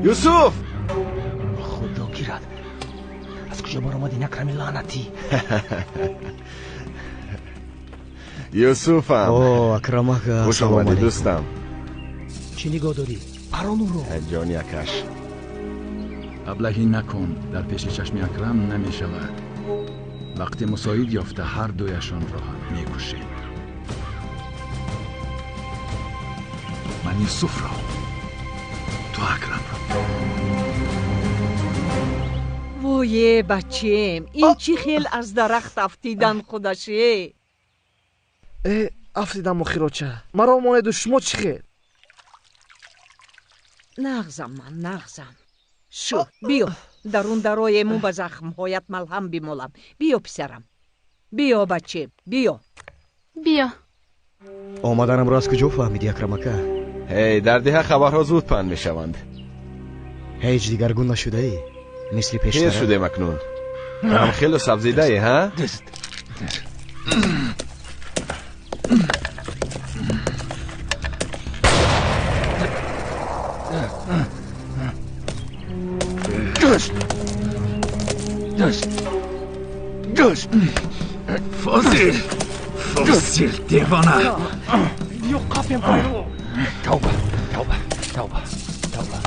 Юсуф! Худо гирад. Аз куҷо баромадӣ, Акрами лаънатӣ? Юсуфам. О, Акрам ака, хуш омадӣ дӯстам. Чӣ нигоҳ дорӣ? Парон ӯро. Ҷони акаш. Аблаҳӣ накун, дар пеши чашми Акрам намешавад. Вақти мусоид ёфта ҳар дуяшонро мекушем. Ман Юсуфро, ту Акрамро. Вое, бачем, ин чӣ хел аз дарахт афтидан худаше? Э, афтидам охироча. Маро монеду шумо чӣ хел? Нағзам ман, нағзам. Шу, биё, дарун дароему ба захмҳоят малҳам бимолам. Биё, писарам. Биё, бачем, биё. Биё. Омаданамро аз куҷо фаҳмидӣ, Акрам ака? Ҳей, дар деҳа хабарҳо зуд паҳн мешаванд. Ҳеҷ дигаргун нашудаӣ? Мисли пештара? Пир шудем акнун. Ҳам хело сабзидаӣ, ҳа? Фозил! Фозил, девона! Биё, қафем пайро. Тавба, тавба, тавба, тавба.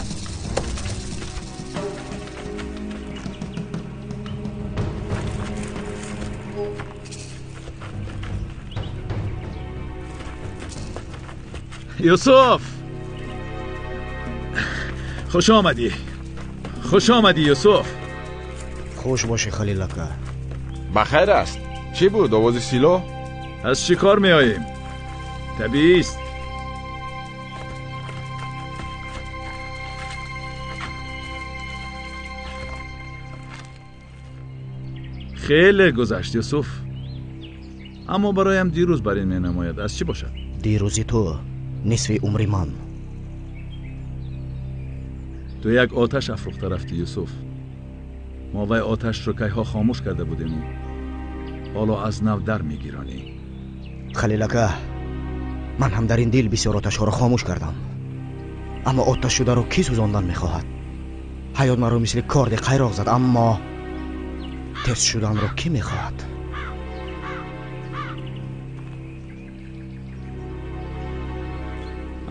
Юсуф! Хуш омадӣ. Хуш омадӣ, Юсуф. Хуш бошӣ, Халил ака. Ба хайр аст. Чӣ буд овози силоҳ? Аз шикор меоем. Табиист. Хеле гузашт, Юсуф. Аммо бароям дирӯз бар ин менамояд. Аз чӣ бошад? Дирӯзи ту нисфи умри ман. Ту як оташ афрӯхта рафтӣ, Юсуф. Мо вай оташро кайҳо хомӯш карда будему ҳоло аз нав дар мегиронӣ. Халил ака, ман ҳам дар ин дил бисёр оташҳоро хомӯш кардам. Аммо оташ шударо кӣ сӯзондан мехоҳад? Ҳаёт маро мисли корди қайроқ зад, аммо тез шуданро кӣ мехоҳад?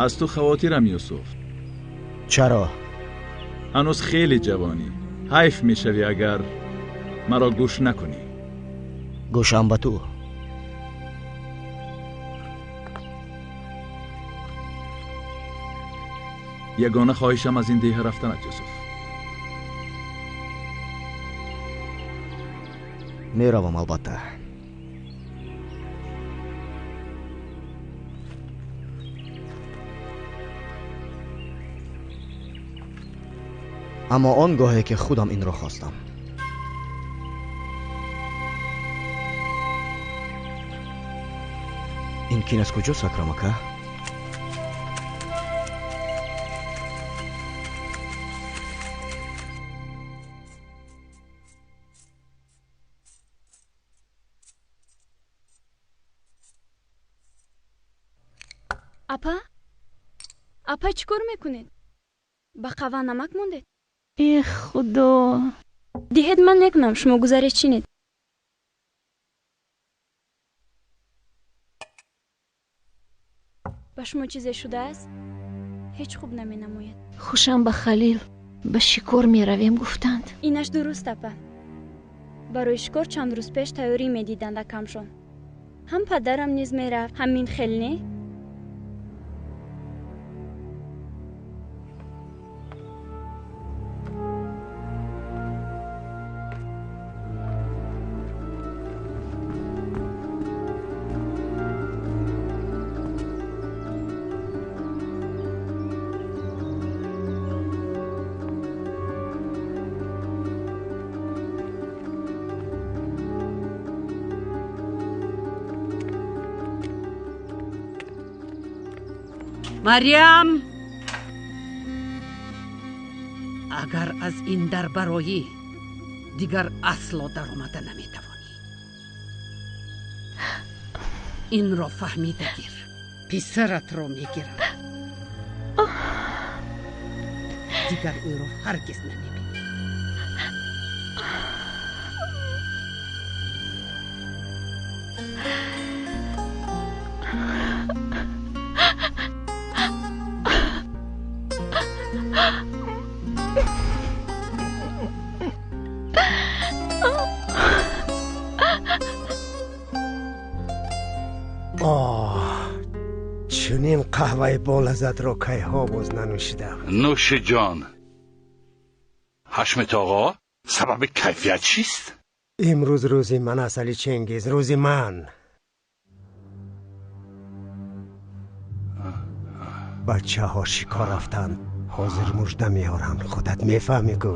Аз ту хавотирам, Юсуф. Чаро? Ҳанӯз хеле ҷавонӣ. Ҳайф мешавӣ агар маро гӯш накунӣ. Гӯшам ба ту. Ягона хоҳишам аз ин деҳа рафтанат, Юсуф. Меравам, албатта. Аммо он гоҳе ки худам инро хостам. Ин кин аз куҷост, Акрам ака? Апа? Апа, чӣ кор мекунед? Ба қаҳва намак мондед? Э, худо! Диҳед, ман мекунам, шумо гузаред чинед. Ба шумо чизе шудааст? Ҳеҷ хуб наменамояд. Хушам ба Халил. Ба шикор меравем, гуфтанд. Инаш дуруст, апа. Барои шикор чанд рӯз пеш тайёрӣ медиданд акамшон. Ҳам падарам низ мерафт, ҳамин хел не? Марьям, агар аз ин дар бароӣ, дигар асло даромада наметавонӣ. Инро фаҳмида гир. Писаратро мегирам. Дигар ӯро ҳаргиз намебинӣ. Чунин қаҳваи болаззатро кайҳо боз нанӯшидам. Нӯши ҷон. Ҳашмат оғо, сабаби кайфият чист? Имрӯз рӯзи ман аст, Али Чингиз, рӯзи ман. Бачаҳо шикор рафтанд, ҳозир мужда меоранд. Худат мефаҳмӣ ку?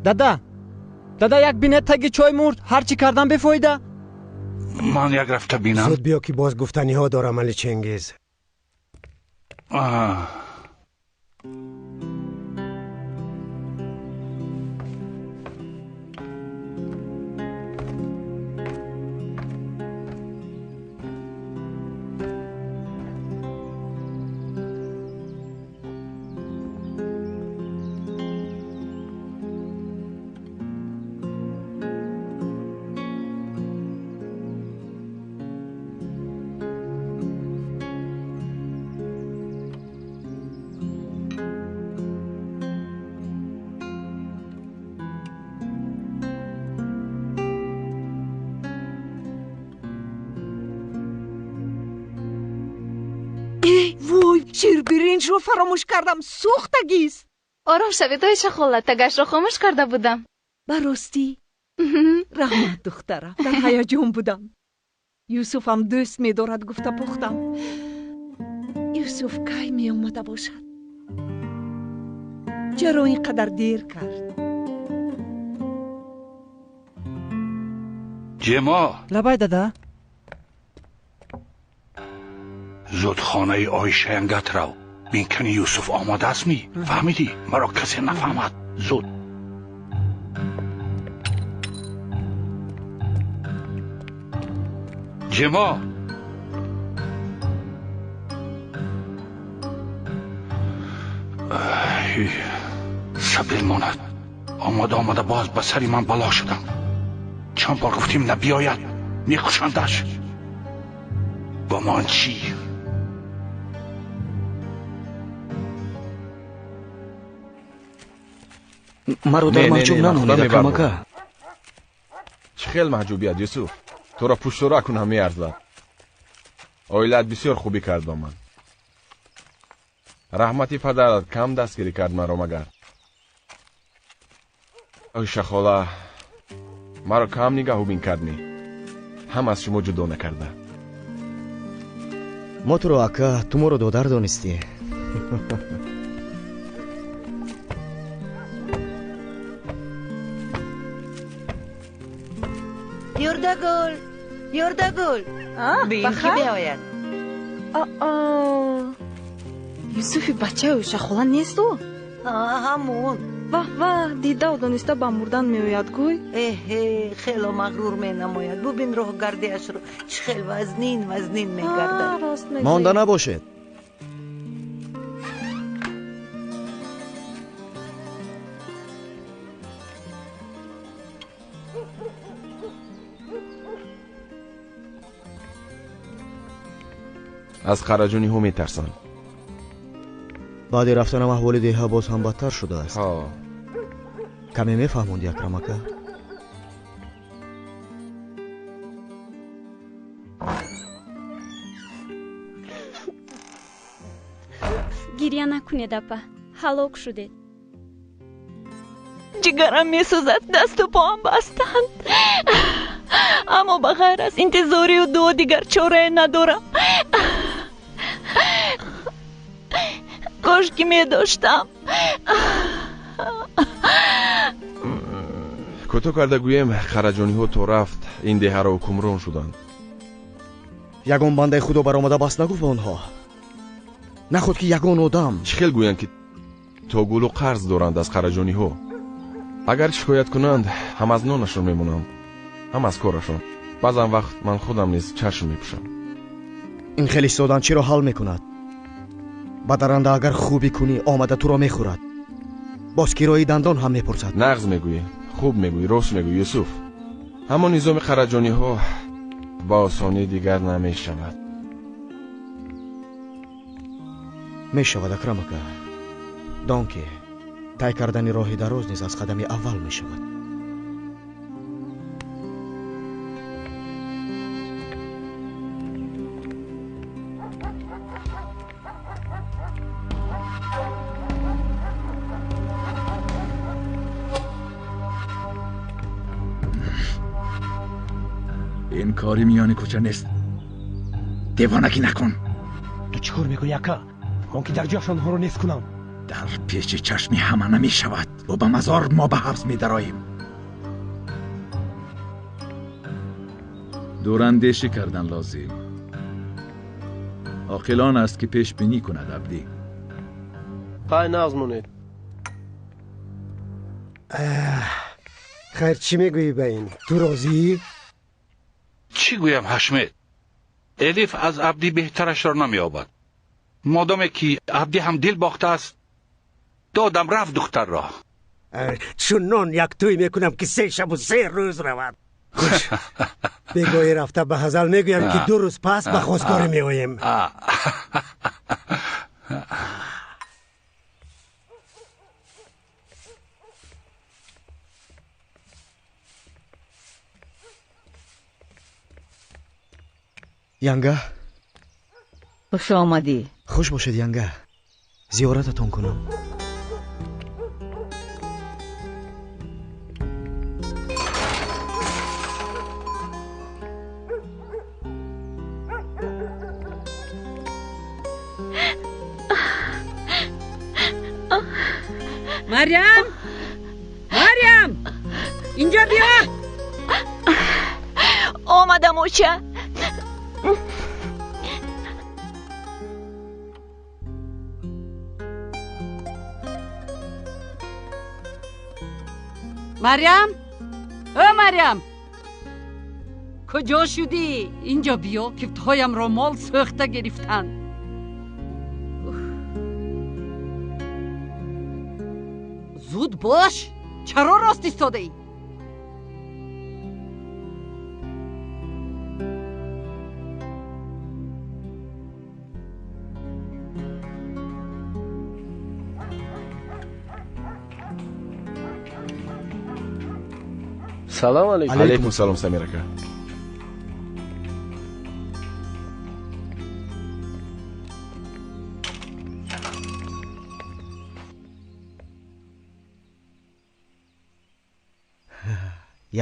Дада, дада, як бинет таги чой мурд, ҳар чӣ кардам бефоида. Ман як рафта бинам. Зуд биё ки боз гуфтаниҳо дорам, Али Чингиз. Ширбиринҷро фаромӯш кардам, сӯхтагист. Ором шавед, Оиша хола, тагашро хомӯш карда будам. Ба ростӣ? Раҳмат, духтарам, дар ҳаяҷон будам. Юсуфам дӯст медорад, гуфта пухтам. Юсуф кай меомада бошад? Чаро ин қадар дер кард? Ҷемо. Лабай, дада. Зуд хонаи Оишаянгат рав. Бин кани Юсуф омода аст ми? Фаҳмидӣ? Маро касе нафаҳмад. Зуд. Ҷемо. Сабил монад. Омода омада боз ба сари ман бало шудам. Чанд бор гуфтем набиёяд, мекушандаш. Бо ман чӣ? Маро дар маҳҷуб намонед, акрамака. Чӣ хел маҳҷубият, Юсуф? Туро пуштура кунам меарзад. Оилаат бисёр хубӣ кард бо ман. Раҳмати падарат кам дастгирӣ кард маро магар. Оиша хола маро кам нигаҳубин кардми. Ҳам аз шумо ҷудо накарда. Мо туро ака, ту моро додар донистӣ. Юрдагул, Юрдагул, бин ки биёяд. Юсуфи бачаи Оиша хола несту? Ҳамон. Ваҳ ваҳ, дидау дониста ба мурдан меояд гӯй. Эҳе, хело мағрур менамояд. Бубин роҳгардиашро, чӣ хел вазнин вазнин мегардад. Монда набошед. Аз қараҷониҳо метарсанд. Баъди рафтанам аҳволи деҳа боз ҳам бадтар шудааст. Каме мефаҳмонди, акрамака? Гиря накунед, апа, ҳалок шудед. Ҷигарам месӯзад, дасту поам бастанд. Аммо ба ғайр аз интизорию дуо дигар чорае надорам. Кош ки медоштам. Кӯтоҳ карда гӯем, қараҷониҳо то рафт ин деҳаро ҳукмрон шуданд. Ягон бандаи худо баромада бас нагуфт ба онҳо. Наход ки ягон одам. Чӣ хел гӯянд ки то гулу қарз доранд аз қараҷониҳо. Агар шикоят кунанд, ҳам аз нонашон мемонанд, ҳам аз корашон. Баъзан вақт ман худам низ чашм мепӯшам. Ин хел истодан чиро ҳал мекунад? Ба даранда агар хубӣ кунӣ, омада туро мехӯрад. Боз кирои дандон ҳам мепурсад. Нағз мегӯӣ, хуб мегӯӣ, рост мегӯӣ, Юсуф. Ҳамон низоми қараҷониҳо ба осонӣ дигар намешавад. Мешавад, Акрам ака. Дон ки тай кардани роҳи дароз низ аз қадами аввал мешавад. Ин кори миёни кӯча нест. Девонагӣ накун. Ту чӣ кор мекунӣ, ака? Ман ки дар ҷояш онҳоро нест кунам. Дар пеши чашми ҳама намешавад. Ӯ ба мазор, мо ба ҳабс медароем. Дурандешӣ кардан лозим. Оқилон аст ки пешбинӣ кунад, Абдӣ. Қай нағз монед. Хайр, чӣ мегӯӣ ба ин? Ту розӣ? Чӣ гӯям, Ҳашмед? Элиф аз Абдӣ беҳтарашро намеёбад. Модоме ки Абдӣ ҳам дил бохтааст, додам рафт духтарро. Чунон як тӯй мекунам, ки се шабу се рӯз равад. Гӯш, бегоҳӣ рафта ба Ҳазал мегӯям, ки 2 рӯз пас ба хостгорӣ меоем. Янга, хуш омадӣ. Хуш бошед, Янга. Зиёрататон кунам. Марьям! Марьям! Инҷо биё! Омадам, оча. Марьям? Ӯ Марьям! Куҷо шудӣ? Инҷо биё, кифтҳоямро мол сӯхта гирифтанд. Зуд бош! Чаро рост истодаӣ? Салом алейкум. Алейкум салом, Самир ака.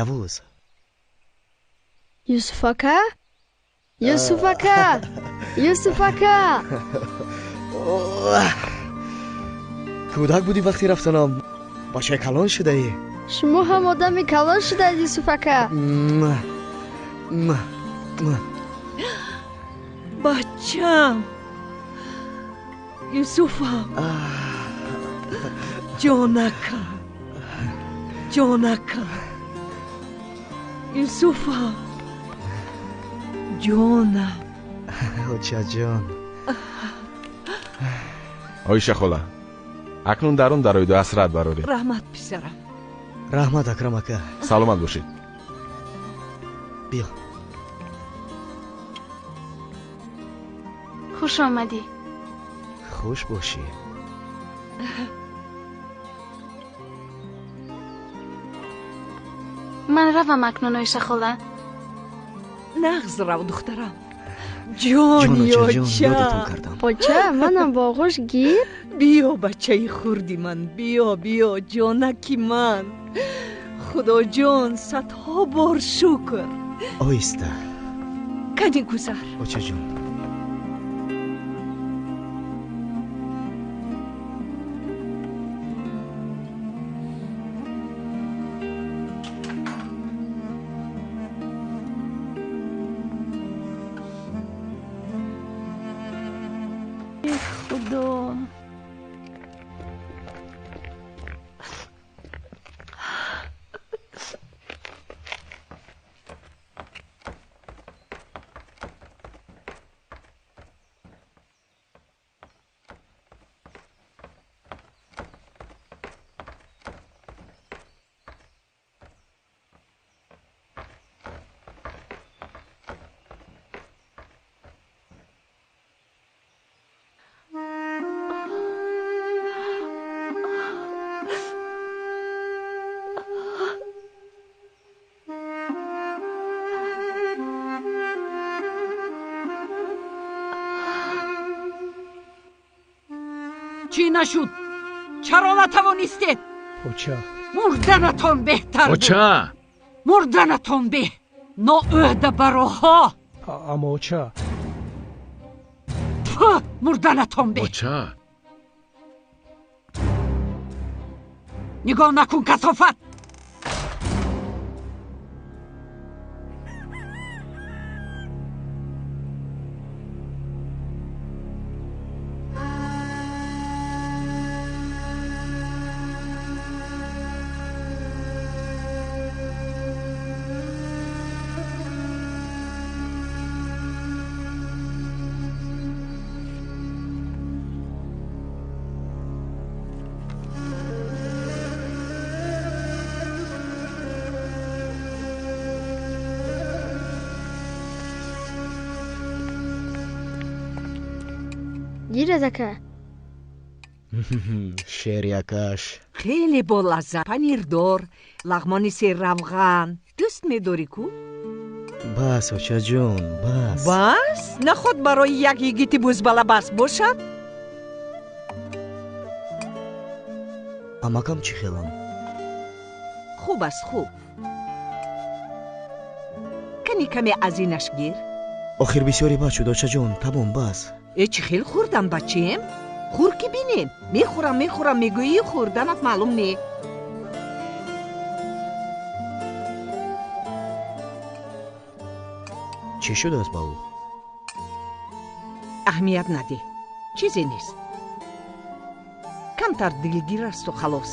Явуз. Юсуф ака? Юсуф ака! Юсуф ака! Кӯдак будӣ вақти рафтанам. Бачаи калон шудаӣ. Шумо ҳам одами калон шудаед, Юсуф ака. Бачам! Юсуфам! Ҷонакам! Ҷонакам! Юсуфам! Ҷонам! Очаҷон. Оиша хола, акнун дарун дароиду ҳасрат бароред. Раҳмат, писарам. Раҳмат, Акрам ака. Саломат бошед. Биё. Хуш омадӣ. Хуш бошӣ. Ман равам акнун, Оиша хола. Нағз рав, духтарам. Ҷони оча. Оча, манам бо оғӯш гир. Биё, бачаи хурди ман, биё, биё, ҷонаки ман. Худоҷон, садҳо бор шукр. Оҳиста. Кани гузар. Очаҷон. Худо. нашуд? Чаро натавонистед? Оча, мурданатон беҳтар буд. Оча, мурданатон беҳ, ноӯҳда бароҳо. Аммо оча, мурданатон беҳ. Оча, нигоҳ накун, касофат. Гирад ака. Шери акаш. Хеле болаззат, панирдор, лағмони серравған. Дӯст медорӣ ку? Бас, очаҷон, бас. Бас? Наход барои як йигити бузбала бас бошад? Амакам чӣ хелам? Хуб аст, хуб. Кани каме аз инаш гир? Охир бисёре бад шуд, очаҷон, тамом, бас. Э, чӣ хел хӯрдан, бачем? Хӯр ки бинем. Мехӯрам, мехӯрам, мегӯӣ, хӯрданат маълум не. Чӣ шудааст ба ӯ? Аҳамият надеҳ, чизе нест. Камтар дилгир асту халос.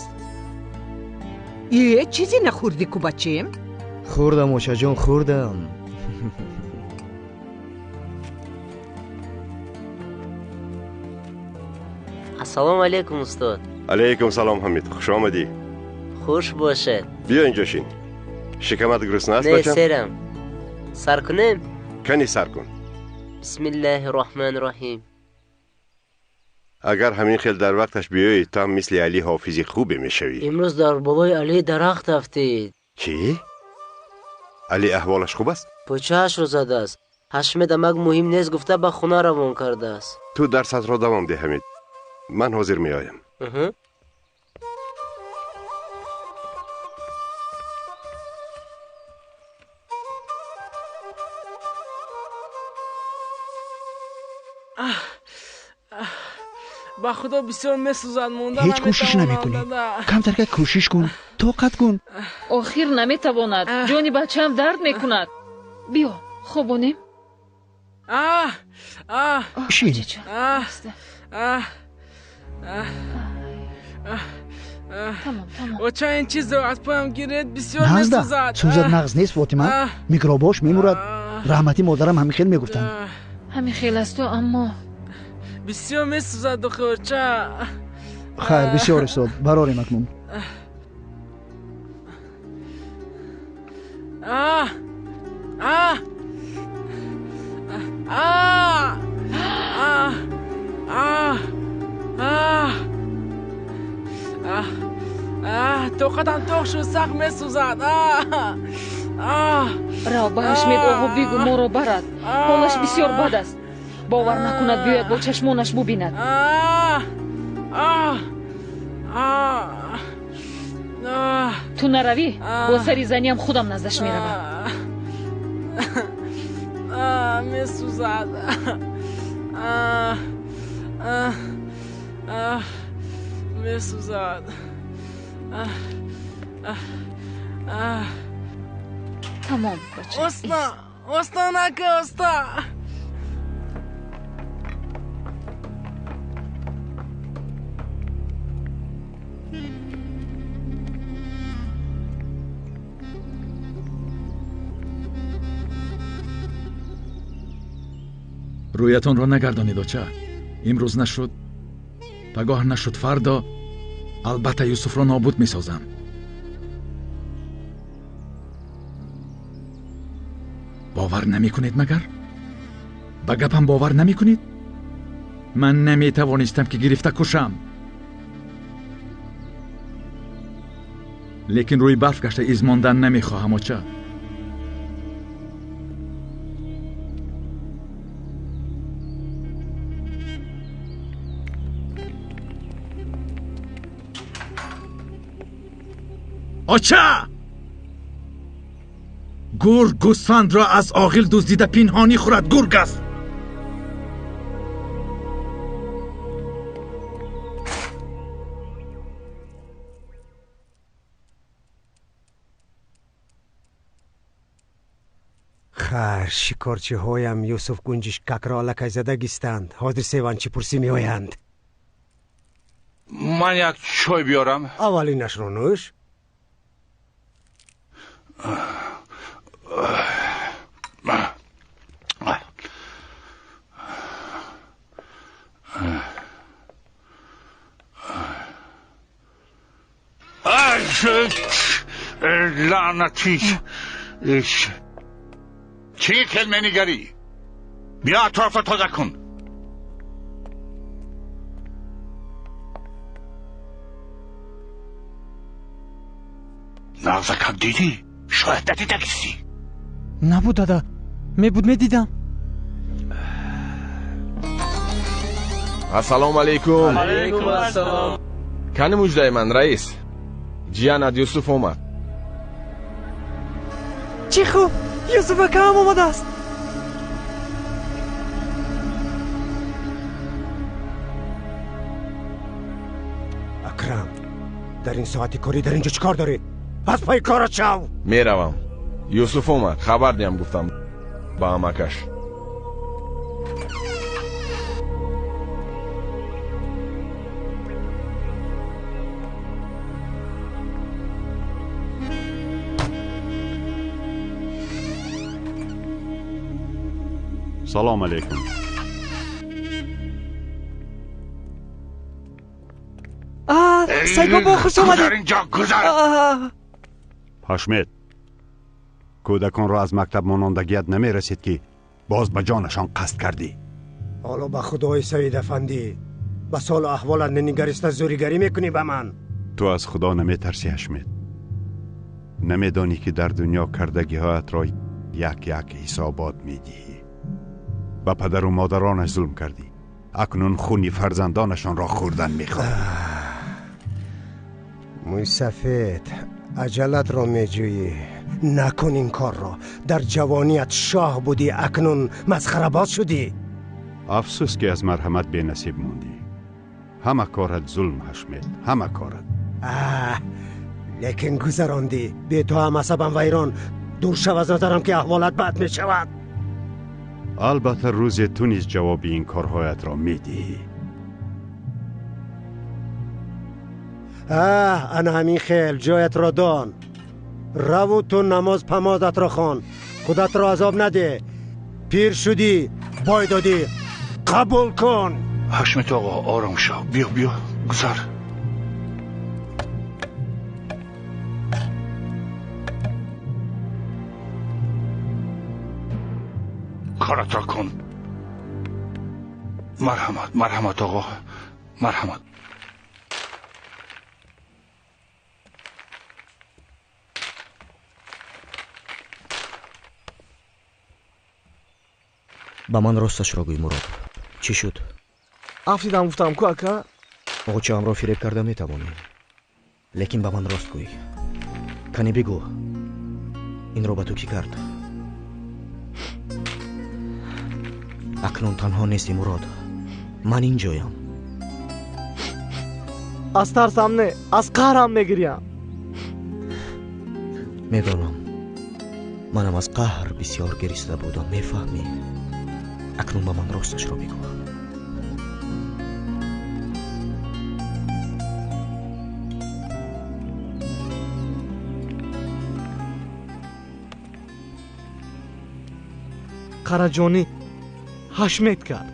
Э, чизе нахӯрдӣ ку, бачем? Хӯрдам, очаҷон, хӯрдам. Ассалому алайкум, устод. Алайкум салом, Ҳамид. Хуш омадӣ. Хуш бошед. Биё инҷо шин. Шикамат грусна аст, Не, бачам? серам. Сар кунем? Кани сар кун. Бисмиллаҳи роҳмани роҳим. Агар ҳамин хел дар вақташ биёӣ, ту ҳам мисли Али ҳофизи хубе мешавӣ. Имрӯз дар болои Али дарахт афтид. Чӣ? Али аҳволаш хуб аст? Почаашро задааст. Ҳашмед амак муҳим нест гуфта ба хона равон кардааст. Ту дарсатро давом деҳ, Ҳамид. Ман ҳозир меоям. Ба худо бисёр месӯзад, монда Ҳеҷ кӯшиш намекунӣ. Камтарка кӯшиш кун, тоқат кун. Охир наметавонад. Ҷони бачаам дард мекунад. Биё, хобонем. Шин. Оча, ин чизро аз поям гиред, бисёр Нағзда месӯзад. Сӯзад нағз нест, Фотима. Микробош мемурад. Раҳматӣ модарам ҳамин хел мегуфтанд. Ҳамин хел асту, аммо Бисёр месӯзад, охи, оча. Хайр, бисёр истод, барорем акнун. Тоқатам тоқ шуд, сахт месӯзад. Рав ба Ҳашмед оғо бигӯ моро барад. Ҳолаш бисёр бад аст. Бовар накунад, биёяд бо чашмонаш бубинад. Ту наравӣ, бо сари заниам худам наздаш меравам. Месӯзад, месӯзад. Тамом, бача. Оста, оста, нака, оста. Рӯятонро нагардонед, оча. Имрӯз нашуд, пагоҳ нашуд, фардо албатта Юсуфро нобуд месозам. Бовар намекунед магар? Ба гапам бовар намекунед? Ман наметавонистам ки гирифта кушам. Лекин рӯи барф гашта из мондан намехоҳам, оча. Оча! Гург гӯсфандро аз оғил дуздида пинҳонӣ хӯрад, гург аст. Хайр, шикорчиҳоям Юсуф гунҷишкакро аллакай зада гистанд. Ҳозир севанчипурсӣ меоянд. Ман як чой биёрам. Аввалинашро нӯш. Лаънатӣ! Чӣ хел менигарӣ? Биё атрофро тоза кун. Нағзакак дидӣ? Шояд надидагистӣ. Набуд, дада. Мебуд, медидам. Ассалому алайкум. Алайкум ассалом. Кани муждаи ман, раис? Ҷиянат Юсуф омад. Чӣ хуб, Юсуф акаам омадааст. Акрам, дар ин соати корӣ дар инҷо чӣ кор дорӣ? Аз пайи корат шав. Меравам. Юсуф омад, хабар диҳам гуфтам ба амакаш. Салом алейкум. Сайбобо, хуш омадед. Гузар инҷо, гузар. Ҳашмет, кӯдаконро аз мактаб монондагият намерасид, ки боз ба ҷонашон қасд кардӣ. Ҳоло ба худои Саид афандӣ, ба солу аҳволат ненигариста зӯригарӣ мекунӣ ба ман. Ту аз худо наметарсӣ, Ҳашмет. Намедонӣ, ки дар дунё кардагиҳоятро як як ҳисобот медиҳӣ. Ба падару модаронаш зулм кардӣ, акнун хуни фарзандонашонро хӯрдан мехоҳӣ. Мӯйсафед, аҷалатро меҷӯӣ. Накун ин корро. Дар ҷавоният шоҳ будӣ, акнун масхарабоз шудӣ. Афсӯс, ки аз марҳамат бенасиб мондӣ. Ҳама корат зулм, Ҳашмет, ҳама корат. Лекин гузарондӣ. Бе ту ҳам асабам вайрон. Дур шав аз назарам, ки аҳволат бад мешавад. Албатта, рӯзе ту низ ҷавоби ин корҳоятро медиҳӣ. Ана ҳамин хел ҷоятро дон. Раву ту намоз памозатро хон. Худатро азоб надеҳ. Пир шудӣ, бой додӣ, қабул кун. Ҳашмет оғо, ором шав. Биё, биё, гузар. Коратро кун. Марҳамат, марҳамат оғо, марҳамат. Ба ман росташро гӯй, Мурод. Чӣ шуд? Афтидам гуфтам ку, ака. Очаамро фиреб карда метавонӣ, лекин ба ман рост гӯй. Кани бигӯ, инро ба ту кӣ кард? Акнун танҳо нестӣ, Мурод. Ман инҷоям. Аз тарсам не, аз қаҳрам мегирям. Медонам, манам аз қаҳр бисёр гириста будам, мефаҳмӣ? Акнун ба ман росташро бигӯ. Қараҷонӣ Ҳашмет кард.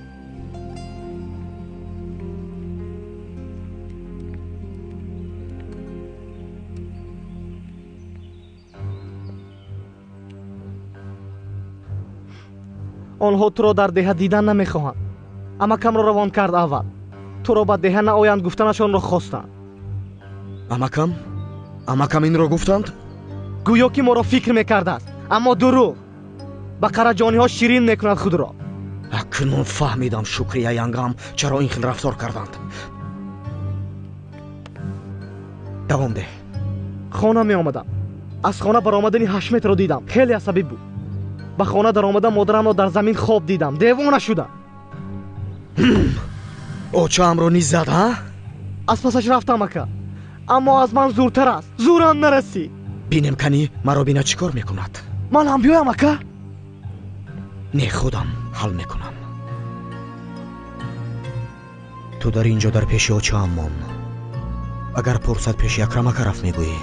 Онҳо туро дар деҳа дидан намехоҳанд. Амакамро равон кард аввал. Туро ба деҳа наоянд гуфтанашонро хостанд. Амакам? Амакам инро гуфтанд? Гӯё ки моро фикр мекардааст, аммо дурӯғ. Ба қараҷониҳо ширин мекунад худро. Акнун фаҳмидам, Шукрия янгам чаро ин хел рафтор карданд. Давом деҳ. Хона меомадам. Аз хона баромадани Ҳашметро дидам. Хеле асабӣ буд. Ба хона даромадам, модарамро дар замин хоб дидам. Девона шудам. Очаамро низ зад, ҳа? Аз пасаш рафтам, ака. Аммо аз ман зуртар аст. Зурам нарасид. Бинем, кани маро бина чӣ кор мекунад. Ман ҳам биёям, ака? Не, худам ҳал мекунам. Ту дар ин ҷо дар пеши очаам мон. Агар пурсад, пеши Акрам ака рафт мегӯӣ.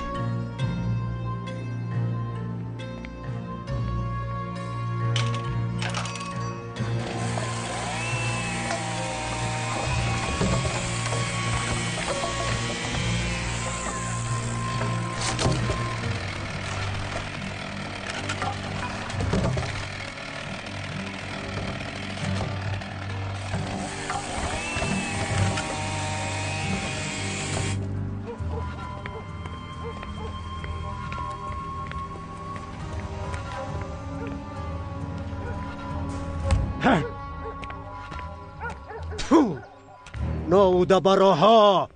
Ноудабароҳо,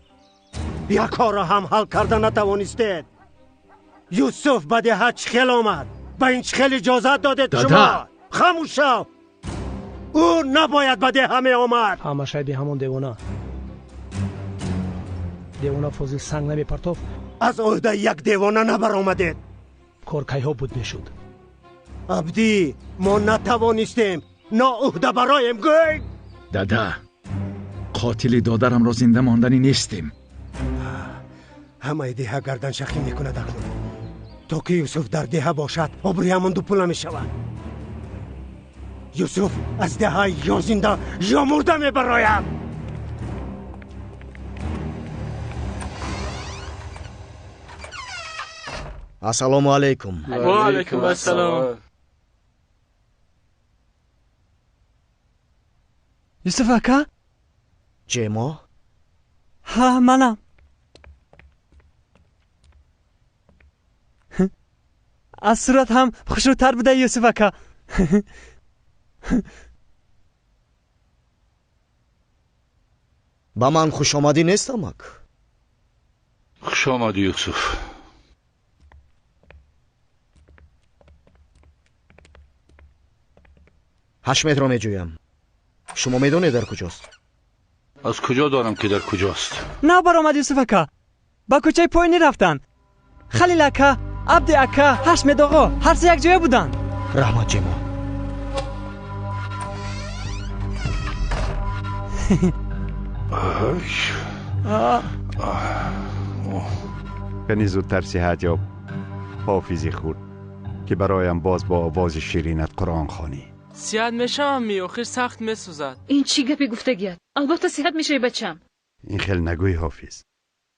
як корро ҳам ҳал карда натавонистед. Юсуф ба деҳа чӣ хел омад? Ба ин чӣ хел иҷозат додед шумо? Хамӯш шав! Ӯ набояд ба деҳа меомад. Ҳама шайби ҳамон девона. Девона Фозил санг намепартофт. Аз ӯҳдаи як девона набаромадед. Кор кайҳо буд мешуд. Абдӣ, мо натавонистем. Ноӯҳда бароем, гӯй! Дада, қотили додарамро зинда монданӣ нестем. Ҳамаи деҳа гарданшахӣ мекунад акнун. То ки Юсуф дар деҳа бошад, обрӯямон дупула мешавад. Юсуф аз деҳа ё зинда, ё мурда мебарояд. Ассалому алайкум. Ва алайкум ассалом. Юсуф ака? Ҷемо? Ҳа, манам. Аз сурат ҳам хушрӯтар буда, Юсуф ака. Ба ман хушомадӣ нест, амак? Хушомадӣ, Юсуф. Ҳашметро меҷӯям. Шумо медонед дар куҷост? Аз куҷо донам ки дар куҷост? На баромад, Юсуф ака. Ба кӯчаи поинӣ рафтанд. Халил ака, Абди ака, Ҳашмед оғо ҳар се якҷоя буданд. Раҳмат, Ҷемо. Кани зудтар сиҳат ёб, ҳофизи худ, ки бароям боз бо овози ширинат Қуръон хонӣ. Сиҳат мешавам ми, охир сахт месӯзад. Ин чӣ гапе гуфтагият? Албатта сиҳат мешавӣ, бачам. Ин хел нагӯй, ҳофиз.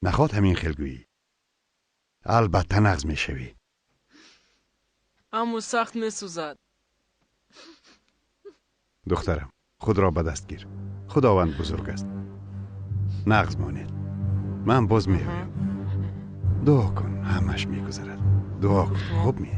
Нахоҳад ҳамин хел гӯӣ. Албатта нағз мешавӣ. Аммо сахт месӯзад. Духтарам, худро ба даст гир. Худованд бузург аст. Нағз монед. Ман боз меоям. Дуо кун, ҳамаш мегузарад. Дуо кун, хуб ми?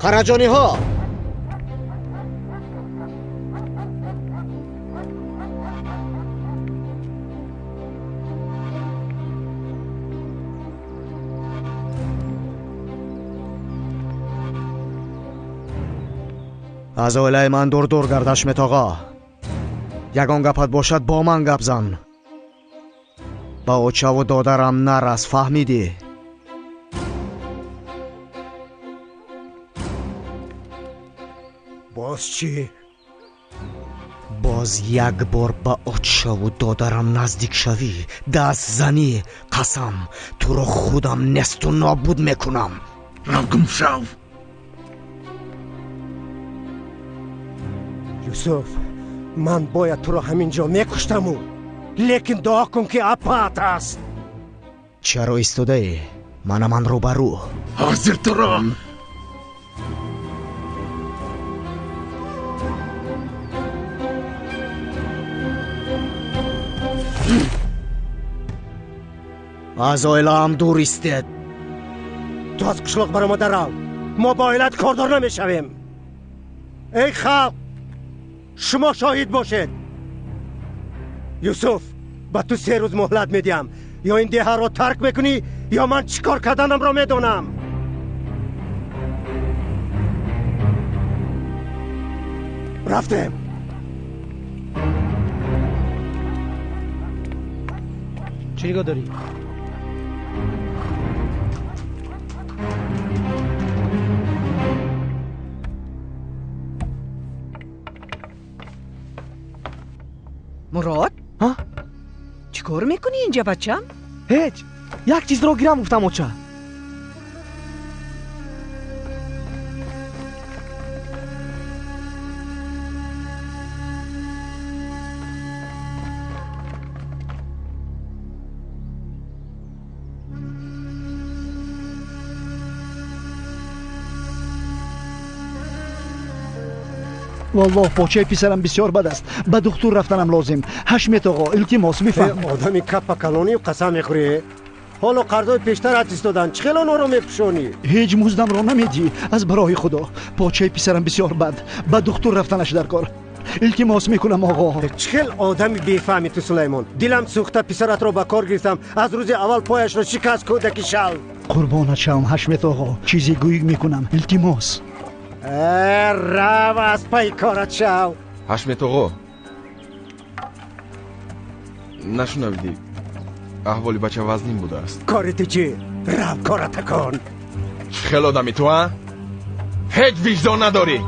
Қараҷониҳо! Аз оилаи ман дур-дур гард, Ҳашмет оғо. Ягон гапат бошад, бо ман гап зан. Ба очаву додарам нарас, фаҳмидӣ? Боз чӣ? Боз як бор ба очаву додарам наздик шавӣ, даст занӣ, қасам, туро худам несту нобуд мекунам. Рав, гум шав! Юсуф, ман бояд туро ҳамин ҷо мекуштаму, лекин дуо кун ки апаат аст. Чаро истодаӣ? Мана ман рӯбарӯ. Ҳозир туро! Аз оилаам дур истед. Ту аз қишлоқ баромада рав. Мо ба оилат кордор намешавем. Эй халқ, шумо шоҳид бошед. Юсуф, ба ту 3 рӯз муҳлат медиҳам. Ё ин деҳаро тарк мекунӣ, ё ман чӣ кор карданамро медонам. Рафтем. Чӣ нигоҳ дорӣ? Мурод? Чӣ кор мекунӣ инҷа, бачам? Ҳеҷ. Як чизро гирам гуфтам, оча. Валлоҳ, почаи писарам бисёр бад аст. Ба духтур рафтанам лозим. Ҳашмет оғо, илтимос, бифаҳм. Одами каппа калонию қасам мехӯрӣ. Ҳоло қарзои пештарат истоданд. Чӣ хел онҳоро мепӯшонӣ? Ҳеҷ муздамро намедиҳӣ. Аз барои Худо. Почаи писарам бисёр бад. Ба духтур рафтанаш дар кор. Илтимос мекунам, оғо. Чӣ хел одами бефаҳми ту, Сулаймон. Дилам сӯхта, писаратро ба кор гирифтам. Аз рӯзи аввал пояшро шикаст, кӯдаки шал. Қурбонат шавам, Ҳашмет оғо. Чизе гӯӣ мекунам. Илтимос. Рав, аз пайи корат шав. Ҳашмет оғо, нашунавидӣ, аҳволи бача вазнин будааст. Кори ту чӣ? Рав, кората кун. Чӣ хел одами ту, а? Ҳеҷ виҷдон надорӣ,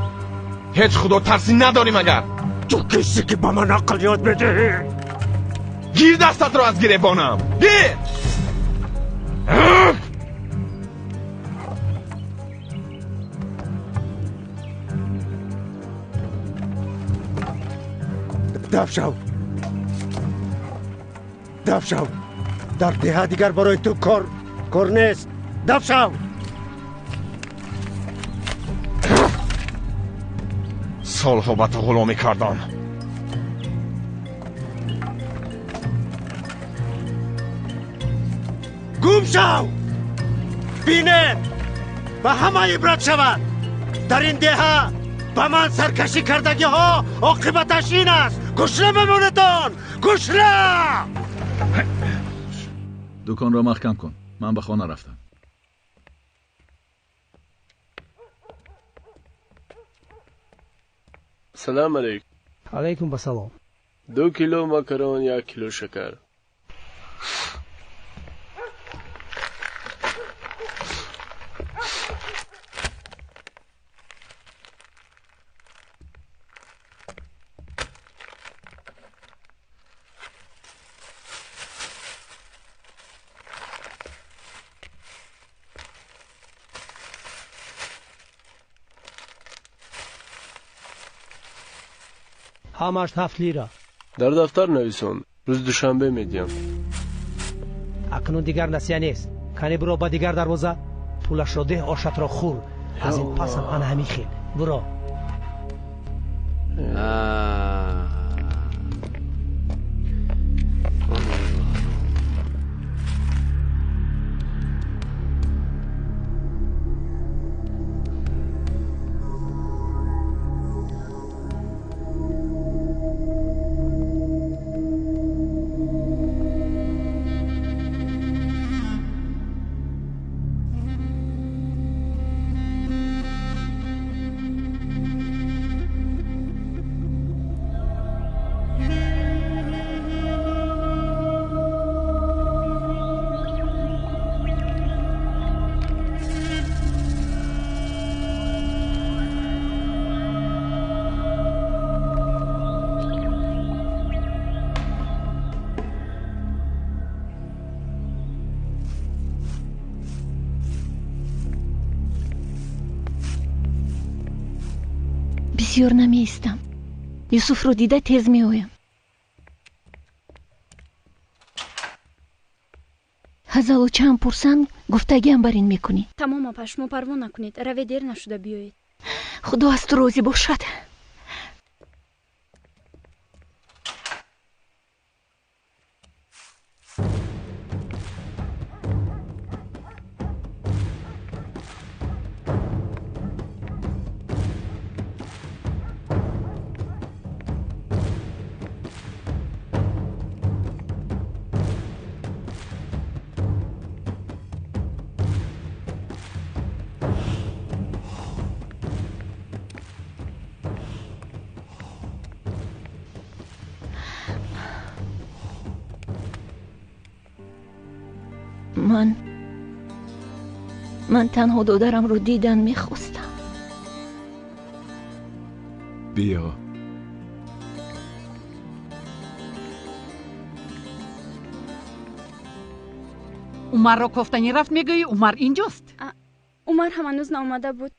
ҳеҷ худотарсӣ надорӣ магар? Ту кисе ки ба ман ақл ёд медиҳӣ? Гир дастатро аз гиребонам, гир! Даф шав, даф шав. Дар деҳа дигар барои ту кор нест. Даф шав. Солҳо ба ту ғуломӣ кардам. Гум шав. Бинед, ба ҳама ибрат шавад. Дар ин деҳа ба ман саркашӣ кардагиҳо оқибаташ ин аст. Гушна бимонедон, гушна! Дуконро маҳкам кун. Ман ба хона рафтам. Салом алейкум. Алейкум басалом. 2 кило макарон, 1 кило шакар. Ҳамаш 7 лира. Дар дафтар нависон. Рӯзи душанбе медиҳам. Акнун дигар насия нест. Кани биро ба дигар дарвоза, пулашро деҳ, ошатро хӯр. Аз ин пасам ана ҳамин хел. Биро. Бисёр намеистам. Юсуфро дида тез меоям. Ҳазалу чанд пурсанд, гуфтагиам бар ин мекунӣ. Тамом апа, шумо парво накунед. Раве дер нашуда биёед. Худо аз ту розӣ бошад. Ман танҳо додарамро дидан мехостам. Биё. Умарро кофтанӣ рафт, мегӯӣ, Умар инҷост? Умар ҳам ҳанӯз наомада буд.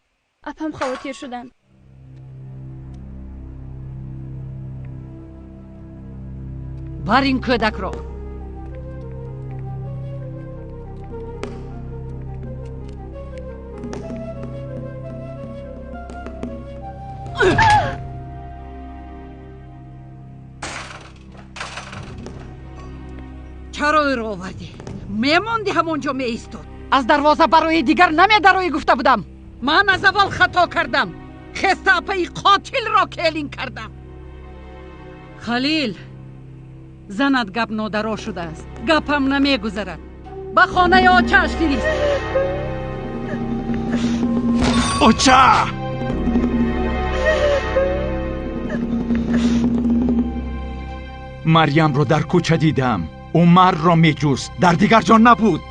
Апам хавотир шуданд. Бар ин кӯдакро. Чаро ӯро овардӣ? Мемонди, ҳамон ҷо меистод. Аз дарвоза барои дигар намедароӣ гуфта будам. Ман аз аввал хато кардам. Хеста апаи қотилро келин кардам. Халил, занат гап нодаро шудааст. Гапам намегузарад. Ба хонаи очааш фирист. Оча! Марьямро дар кӯча дидам. Умарро меҷуст. Дар дигар ҷо набуд.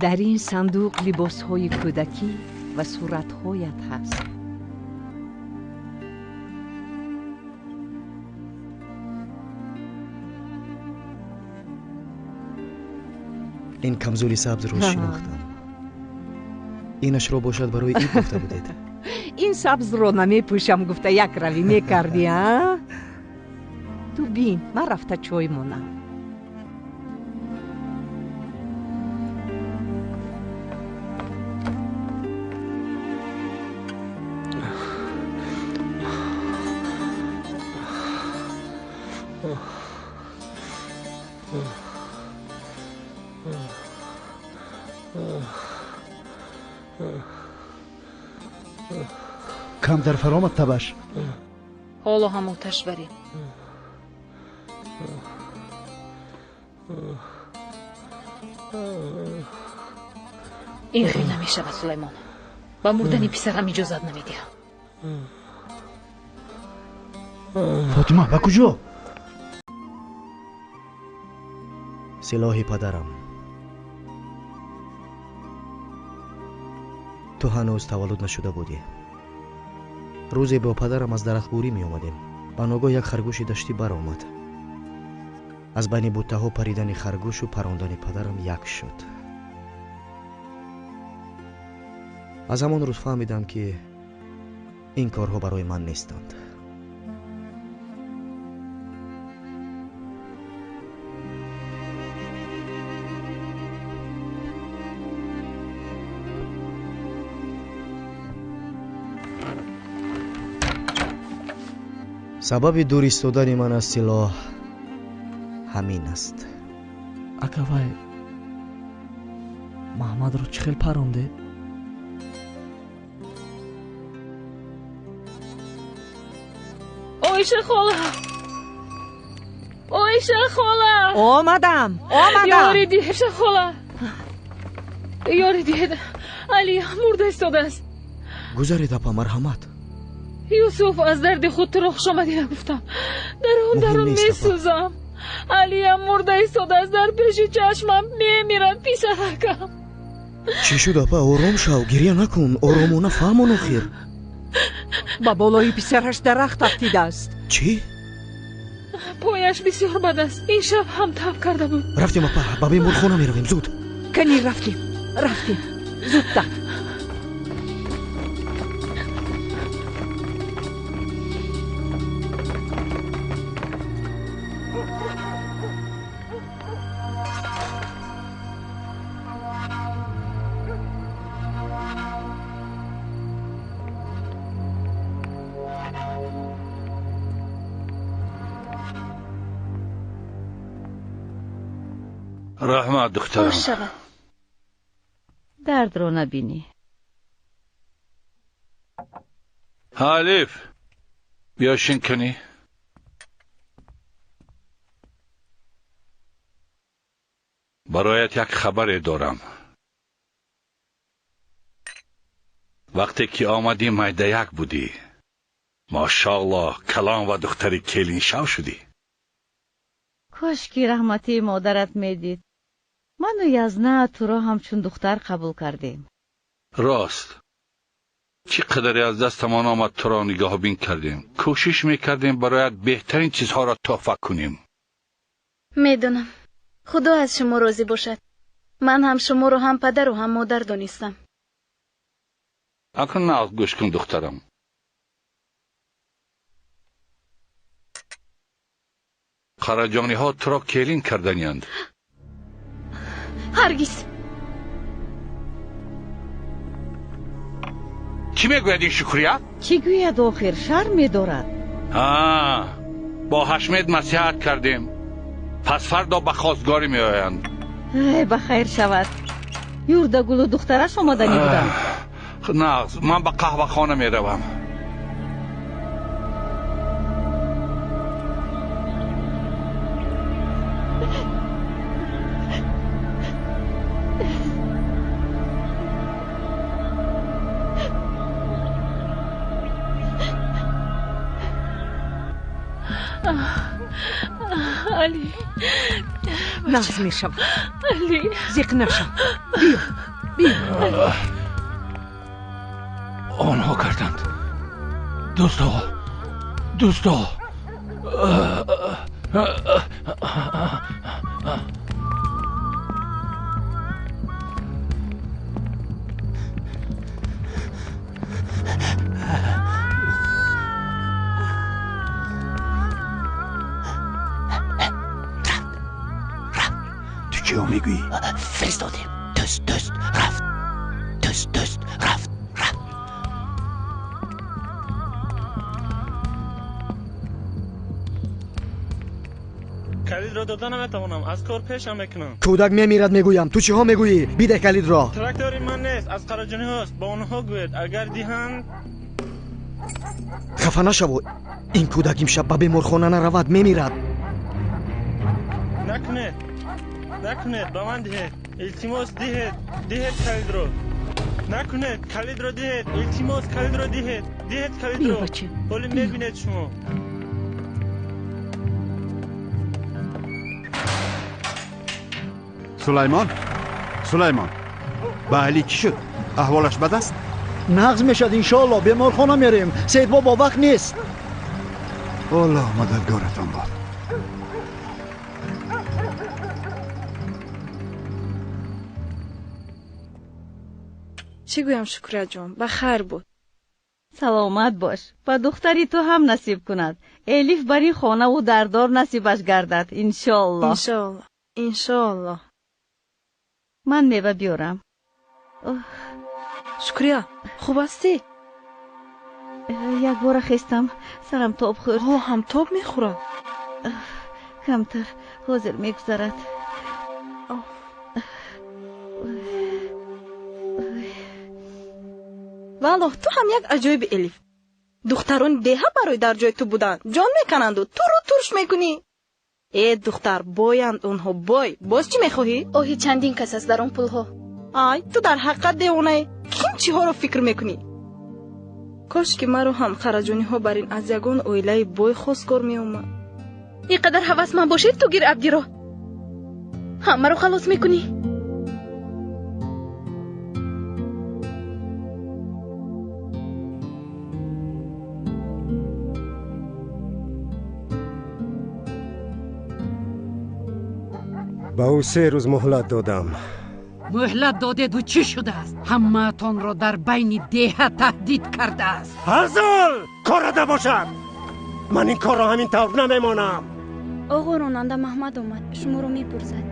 Дар ин сандуқ либосҳои кӯдакӣ ва суратҳоят ҳаст. Ин камзули сабзро шинохтам. Инашро бошад барои ид гуфта будед. Ин сабзро намепӯшам гуфта як равӣ мекардӣ, а? Ту бин, ман рафта чой монам. Камтар фаромад табаш. Ҳоло ҳам оташ барем. Ин хел намешавад, Сулаймон. Ба мурдани писарам иҷозат намедиҳам. Фотима, ба куҷо? Силоҳи падарам. Ту ҳанӯз таваллуд нашуда будӣ. Рӯзе бо падарам аз дарахтбурӣ меомадем. Ба ногоҳ як харгӯши даштӣ баромад. Аз байни буттаҳо паридани харгӯшу парондани падарам як шуд. Аз ҳамон рӯз фаҳмидам, ки ин корҳо барои ман нестанд. Сабаби дур истодани ман аз силоҳ ҳамин аст. Ака, вай Маҳмадро чӣ хел паронде? Оиша хола! Оиша хола! Омадам, омадам! Ёри диҳед, Оиша хола! Ёри диҳед, Али мурда истодааст. Гузаред, апа, марҳамат. Юсуф, аз дарди худ туро хушомадӣ нагуфтам. Дарун дарун месӯзам. Алиям мурда истодааст, дар пеши чашмам мемирад писаракам. Чӣ шуд, апа? Ором шав, гиря накун, оромона фаҳмон охир. Ба болои писараш дарахт афтидааст. Чӣ? Пояш бисёр бад аст. Ин шаб ҳам таб карда буд. Рафтем апа, ба беморхона меравем, зуд. Кани рафтем, рафтем, зудтар. Раҳмат, духтарам. Хуш шавад. Дардро набинӣ. Алиф, биё шин кунӣ. Бароят як хабаре дорам. Вақте ки омадӣ майдаяк будӣ. Мошоаллоҳ, калон ва духтари келиншав шудӣ. Кош ки раҳматии модарат медид. Ману Язна туро ҳамчун духтар қабул кардем. Рост. Чӣ қадаре аз дастамон омад туро нигаҳбин кардем. Кӯшиш мекардем бароят беҳтарин чизҳоро тӯҳфа кунем. Медонам. Худо аз шумо розӣ бошад. Ман ҳам шуморо ҳам падару ҳам модар донистам. Акнун нағз гӯш кун, духтарам. Қараҷониҳо туро келин карданиянд. Ҳаргиз. Чӣ мегӯяд ин Шукрия? Чӣ гӯяд охир, шарм медорад. Бо Ҳашмед маслиҳат кардем. Пас фардо ба хостгорӣ меоянд. Эй, ба хайр шавад. Юрдагулу духтараш омаданӣ буданд. Нағз, ман ба қаҳвахона меравам. Али, нағз мешавад. Али, зиқ нашав. Биё, биё. Онҳо карданд. Дӯсто, дӯсто. Чиё мегӯӣ? Фиристодем. Дӯст, дӯст, рафт. Дӯст, дӯст, рафт, рафт. Калидро дода наметавонам, аз кор пешам мекунам. Кӯдак мемирад мегӯям. Ту чиҳо мегӯӣ? Бидеҳ калидро. Трактори ман нест, аз қараҷониҳост. Ба онҳо гӯед, агар диҳанд. Хафа нашаву. Ин кӯдак имшаб ба беморхона наравад, мемирад. Накунед. Накунед, ба ман диҳед. Илтимос диҳед, диҳед калидро. Накунед, калидро диҳед. Илтимос калидро диҳед. Диҳед калидро. Ҳоло мебинед шумо. Сулаймон, Сулаймон, ба Али чӣ шуд? Аҳволаш бад аст? Нағз мешад иншоаллоҳ, беморхона мерем. Сейдбобо вақт нест. Аллоҳ мададгоратон бод. Чӣ гӯям, Шукрияҷон, ба хайр буд. Саломат бош. Ба духтари ту ҳам насиб кунад. Элиф бар ин хонаву дардор насибаш гардад, иншоаллоҳ. Иншоаллоҳ, иншоаллоҳ. Ман мева биёрам. Шукрия, хуб ҳастӣ? Якбора хестам, сарам тоб хӯрд. Ҳоло ҳам тоб мехӯрад? Камтар, ҳозир мегузарад. Валлоҳ, ту ҳам як аҷоиби Элиф. Духтарони деҳа барои дар ҷои ту буданд, ҷон мекананду туро турш мекунӣ. Э, духтар, боянд онҳо, бой. Боз чӣ мехоҳӣ? Оҳи чандин кас аст дар он пулҳо. Ай, ту дар ҳақиқат девонаӣ. Ким чиҳоро фикр мекунӣ? Кош ки маро ҳам хараҷониҳо бар ин аз ягон оилаи бой хостгор меомад. Ин қадар ҳавасманд бошед, ту гир Абдиро. Ҳамаро халос мекунӣ. Ба ӯ 3 рӯз муҳлат додам. Муҳлат додеду чӣ шудааст? Ҳамаатонро дар байни деҳа таҳдид кардааст. Ҳазол корада бошад. Ман ин корро ҳамин тавр намемонам. Оғо, ронанда Маҳмад омад, шуморо мепурсад.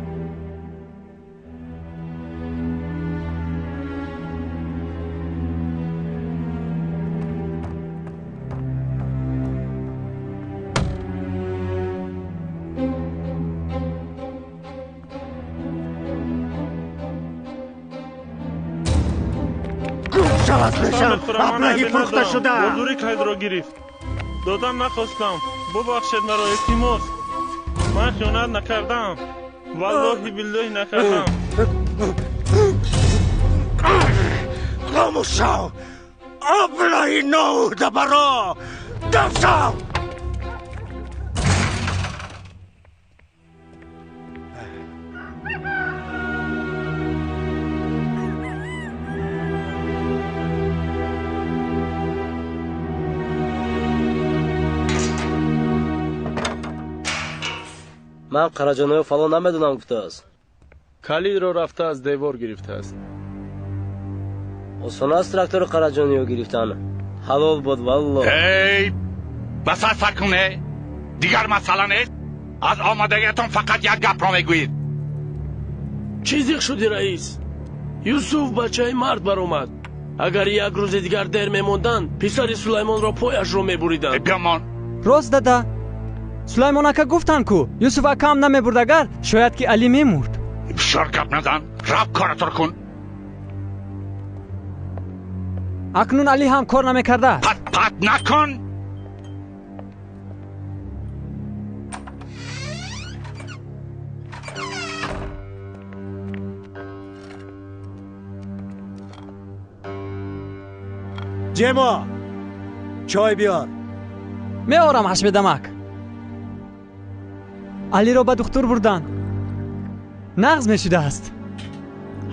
Аблаҳи фурӯхта шуда. Бозури калидро гирифт. Додан нахостам. Бубахшед маро, илтимос. Ман хиёнат накардам. Валлоҳи биллоҳи накардам. Хомӯш шав! Аблаҳи ноуҳдабаро! Дам шав! Ман Қараҷоноё фалон намедонам гуфтааст. Калидро рафта аз девор гирифтааст. Осон аст трактори Қараҷониё гирифтан. Ҳалол буд валло. Эй, басар сар куне. Дигар масъала нест. Аз омадагиатон фақат як гапро мегӯед. Чӣ зиқ шуди, раис? Юсуф бачаи мард баромад. Агар як рӯзи дигар дер мемонданд, писари Сулаймонро пояшро мебуриданд. Биёмон. Рост дада. Сулаймон ака гуфтанд ку Юсуф акаам намебурд, агар шояд ки Али мемурд. Бисёр гап назан, раб коратро кун. Акнун Али ҳам кор намекардааст. Пат пат накун. Ҷемо, чой биёр. Меорам, Ҳашмедамак. Алиро ба духтур бурданд. Нағз мешудааст.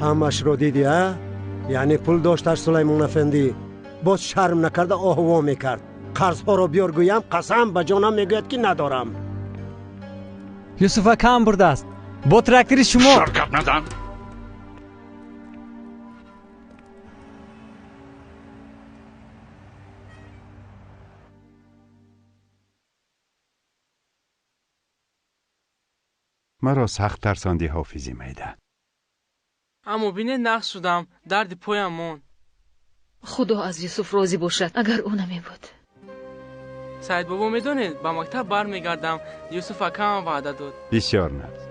Ҳамашро дидӣ, а? Яъне пул дошташ Сулаймон афандӣ. Боз шарм накарда оҳво мекард. Қарзҳоро биёр гӯям, қасам ба ҷонам мегӯяд ки надорам. Юсуф акаам бурдааст. Бо трактори шумо. Бисёр гап назан. Маро сахт тарсонди, ҳофизи майда. Аммо бинед, нағз шудам, дарди поям монд. Худо аз Юсуф розӣ бошад, агар ӯ намебуд. Саидбобо, медонед, ба мактаб бармегардам. Юсуф акаам ваъда дод. Бисёр нағз.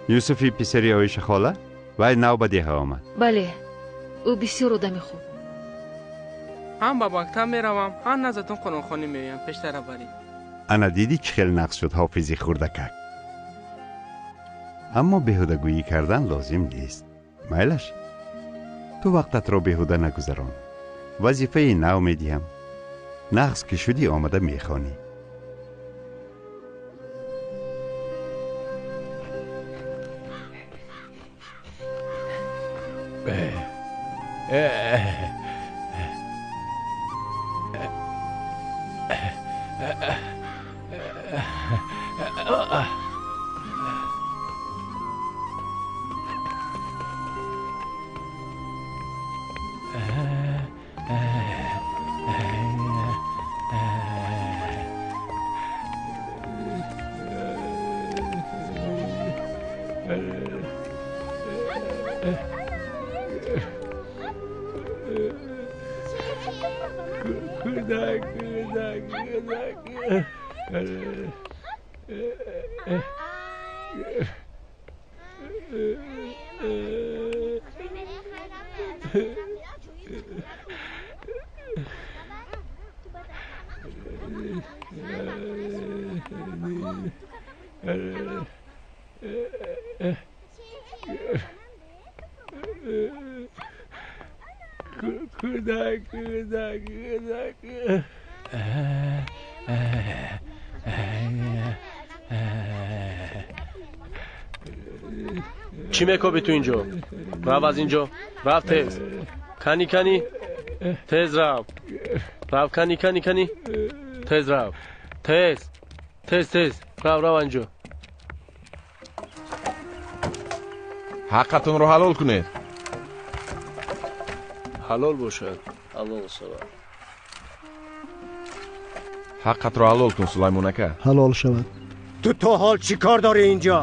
Юсуфи писари Оиша хола вай нав ба деҳа омад. Бале, ӯ бисёр одами хуб. Ҳам ба мактаб меравам, ҳам наздатон қуръонхонӣ меоям, пештара барӣ. Ана дидӣ чӣ хел нағз шуд ҳофизи хурдакак. Аммо беҳудагӯӣ кардан лозим нест. Майлаш, ту вақтатро беҳуда нагузарон. Вазифаи нав медиҳам. Нағз ки шудӣ омада мехонӣ. Чӣ мекобӣ ту инҷо? Рав аз инҷо, рав тез. Кани кани, тез рав. Рав кани кани кани, тез рав. Тез, тез тез, рав рав анҷо. Ҳаққатонро ҳалол кунед. Ҳалол бошад. Ҳалол шавад. Ҳаққатро ҳалол кун, Сулаймон ака. Ҳалол шавад. Ту то ҳол чӣ кор дорӣ инҷо?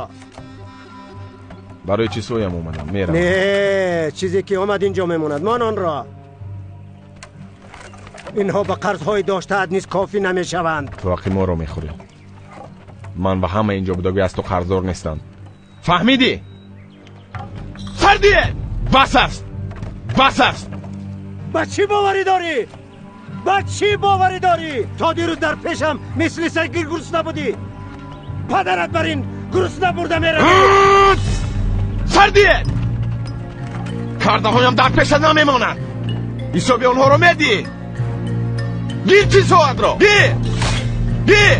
Барои чизҳоям омадам, меравам. Не, чизе ки омад инҷо мемонад. Ман онро. Инҳо ба қарзҳои доштаат низ кофӣ намешаванд. Ту ҳаққи моро мехӯрӣ. Ман ва ҳама инҷо будагӣ аз ту қарздор нестанд. Фаҳмидӣ? Сардие! Бас аст! Бас аст! Ба чӣ боварӣ дорӣ? Ба чӣ боварӣ дорӣ? То дирӯз дар пешам мисли саг гурусна будӣ. Падарат бар ин гурусна бурда меравад. Сардие! Кардаҳоям дар пешат намемонад. Ҳисоби онҳоро медиҳӣ. Гир чизҳоатро! Гир! Гир!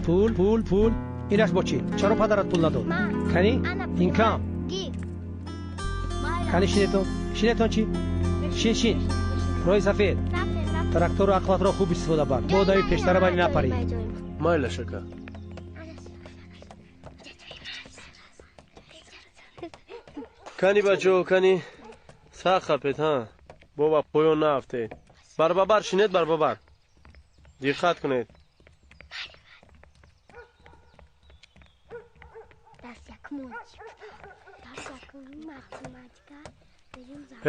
Пул, пул, пул. Инаш бо чӣ? Чаро падарат пул надод? Кани? Ин кам. Кани шинетон? Шинетон чӣ? Шин, шин. Роҳи сафед. Трактору ақлатро хуб истифода бар. Бо одами пештара бари напарӣ. Майлаш ака. Кани бачаҳо, кани. Сахт хапед, ҳа. Бо ба поён наафтед. Барбабар шинед, барбабар. Диққат кунед.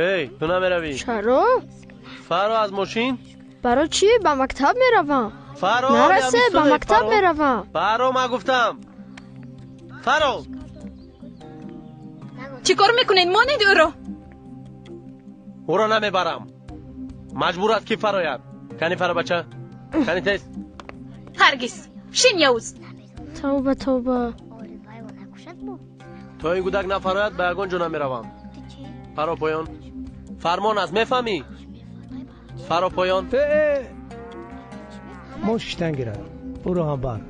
Ҳей, ту намеравӣ? Чаро? Фаро аз мошин? Барои чӣ? Ба мактаб меравам. Фаро, нарасе, ба мактаб меравам. Фаро, ман гуфтам. Фаро! Чӣ кор мекунед? Монед ӯро. Ӯро намебарам. Маҷбур аст ки фарояд. Кани фаро бача? Кани тез. Ҳаргиз. Шин Явуз. Тавба, тавба. То ин гудак нафарояд, ба ягон ҷо намеравам. Фаро поён. Фармон аст, мефаҳмӣ? Фаро поён. Мо шиштан гирад. Ӯро ҳам бар.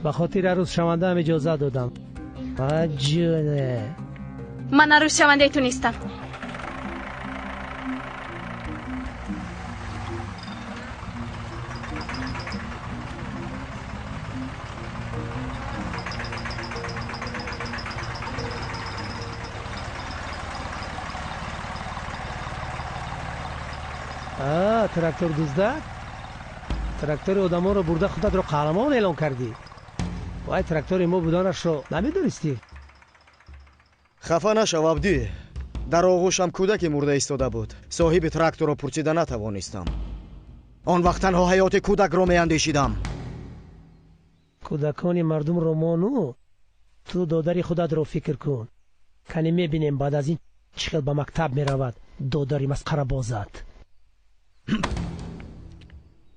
Ба хотири арӯзшавандаам иҷозат додам. Аҷоне. Ман арӯзшавандаи ту нестам. Трактор дуздак? Трактори одамонро бурда худатро қаҳрамон эълон кардӣ. Вай трактори мо буданашро намедонистӣ? Хафа нашав, Абдӣ. Дар оғӯшам кӯдаке мурда истода буд. Соҳиби тракторро пурсида натавонистам. Он вақт танҳо ҳаёти кӯдакро меандешидам. Кӯдакони мардумро мону ту додари худатро фикр кун. Кани мебинем баъд аз ин чӣ хел ба мактаб меравад додари масхарабозат.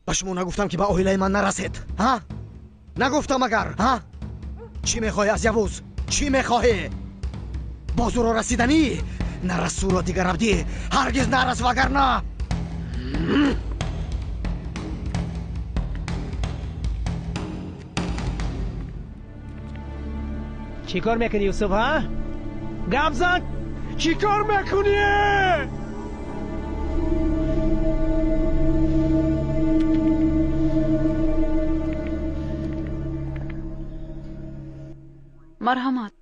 Ба шумо нагуфтам, ки ба оилаи ман нарасед, ҳа? Нагуфтам агар, ҳа? Чӣ мехоҳӣ аз Явуз? Чӣ мехоҳӣ? Боз ӯро расиданӣ? Нарас ӯро дигар, Абдӣ, ҳаргиз нарас, вагарна Чӣ кор мекунӣ, Юсуф, ҳа? Гап зан, чӣ кор мекунӣ? Марҳамат.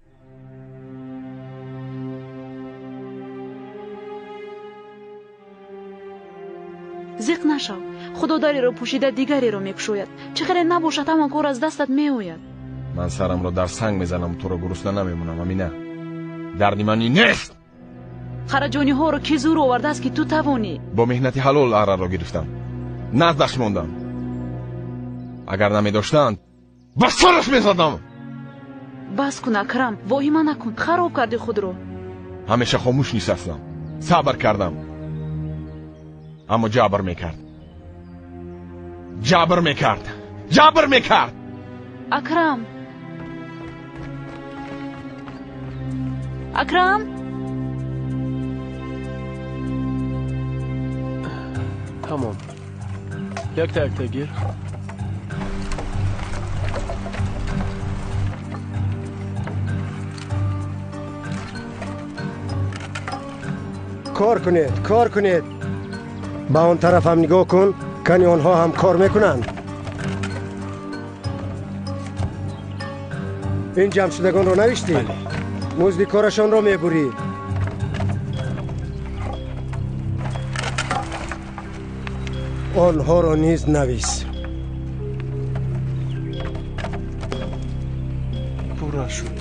Зиқ нашав. Худо дареро пӯшида дигареро мекушояд. Чӣ хеле набошад, ҳамон кор аз дастат меояд. Ман сарамро дар санг мезанам, туро гурусна намемонам, Амина. Дарди ман ин нест. Хараҷониҳоро кӣ зур овардааст, ки ту тавонӣ? Бо меҳнати ҳалол араро гирифтам, наздаш мондам. Агар намедоштанд, ба сараш мезадам. Бас кун, Акрам, воҳима накун, хароб кардӣ худро. Ҳамеша хомӯш нишастам, сабр кардам, аммо ҷабр мекард, ҷабр мекард, ҷабр мекард. Акрам, Акрам, тамом, якта якта гир. Кор кунед, кор кунед. Ба он тараф ҳам нигоҳ кун, кани онҳо ҳам кор мекунанд. Ин ҷамъшудагонро навиштӣ? Музди корашонро мебурӣ. Онҳоро низ навис. Пурра шуд.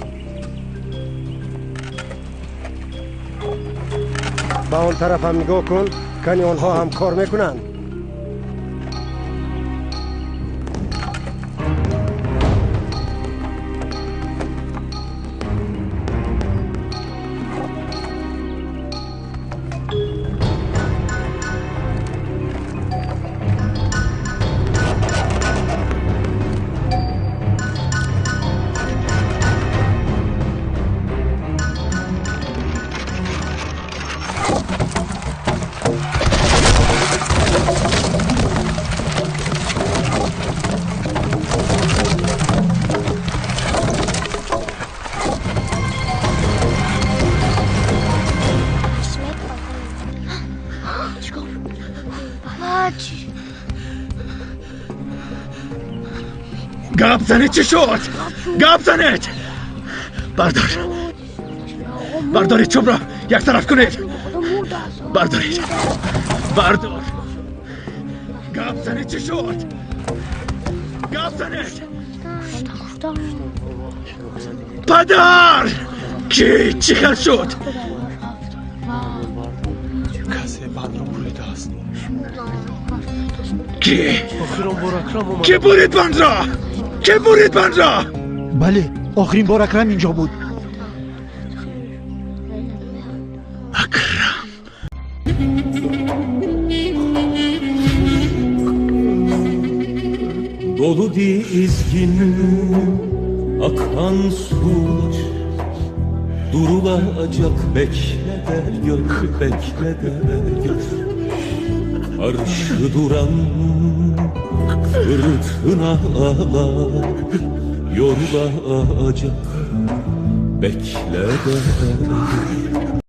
Ба он тараф ҳам нигоҳ кун, кани онҳо ҳам кор мекунанд. Гап занед, чӣ шуд? Гап занед! Бардор, бардоред, чӯбро як тараф кунед. Бардоред, бардор. Гап занед, чӣ шуд? Гап занед! Падар! Кӣ чӣ хел шуд? Касе бандро буридааст. Кӣ? Охирон бор Акрам омада. Кӣ бурид бандро? Кӣ бурид бандро? Бале, охирин бор Акрам инҷо буд. Акрам. Dolu dizgin akan sular durulacak, bekle de gör, bekle de gör. Karşı duran fırtınalar yorulacak, bekle de gör.